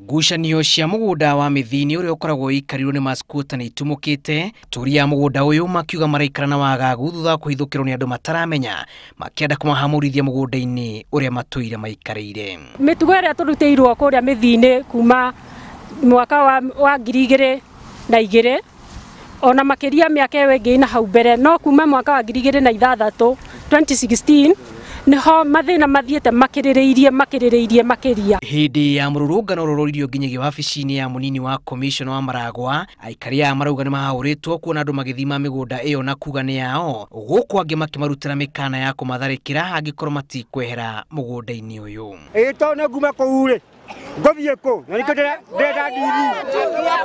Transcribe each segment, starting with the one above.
Ngucanio cia mũgũnda wa mĩthini ũrĩa ũkoragwo ũikarirwo nĩ masquota nĩ itumũkĩte. Atũũri a mũgũnda ũyũ makiuga maraikara na wagagu thutha wa kũhithũkĩrwo nĩ andũ mataramenya makĩenda kũmahamũrithia mũgũnda-inĩ ũrĩa matũire maikarĩire. Mĩtugo ĩrĩa tũrutĩirwo kũrĩa mĩthii-inĩ kuma mwaka wa 2002 ona makĩria mĩaka ĩyo ĩngĩ na hau mbere, no kuma mwaka wa 2006 2016 niho mathĩna mathiĩte makĩrĩrĩirie makĩria. Hĩndĩ ya mũrũrũngano ũrororirio nginyagia wabici-inĩ ya mũnini wa commissioner wa Maragwa, aikari aya marauga nĩ mahahũrĩtwo kuona andũ magĩthima mĩgũnda ĩyo na kuga nĩ yao, gũkũ angĩ makĩmarutĩra mĩkana ya kũmatharĩkĩra angĩkorwo matikwehera mũgũnda-inĩ ũyũ. Ĩĩ tondũ nĩ nguma kũu rĩ, ngũthiĩ kũ? Na nĩkĩo ndĩrenda ndithi.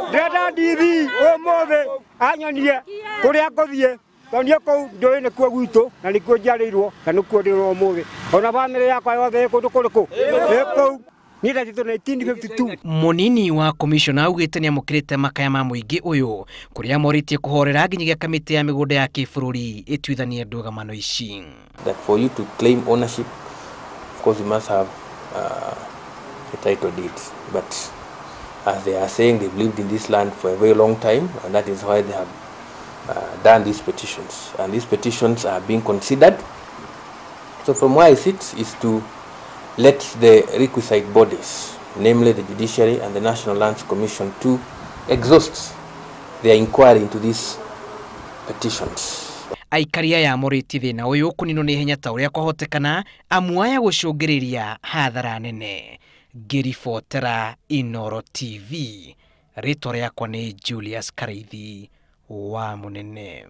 Ndĩrenda ndithi ũmũthĩ anyonie kũrĩa ngũthiĩ. Tondũ niĩ kũu ndũĩ nĩkuo gwitũ na nĩkuo njiarĩirwo na nĩkuo ndĩ ũmũthĩ. Ona bamĩrĩ yakwa yothe ĩ kũndũ kũrĩkũ? Ĩ kũu. Niĩ ndatĩtwo 1952. Mũnini wa commissioner augĩte nĩamũkĩrĩte makaya ma mũingĩ ũyũ kũrĩa morĩtie kũhorera nginyagia kamĩtĩ ya mĩgũnda ya kĩbũrũri ĩtuithanie ndũgamano ici. That for you to claim ownership, of course you must have a title deed. But as they are saying, they've lived in this land for a very long time, and that is why they have done these petitions, and these petitions are being considered. So from where I sit is to let the requisite bodies, namely the Judiciary and the National Lands Commission, to exhaust their inquiry into these petitions. Aikari aya morĩtie thĩna ũyũ kũninwo nĩ ihenya ta ũrĩa kwahotekana, amu aya gũcũngĩrĩria hathara nene. Ngĩribotera Inooro TV, rĩtwa rĩakwa nĩ Julius Karaithi wa Mũnene.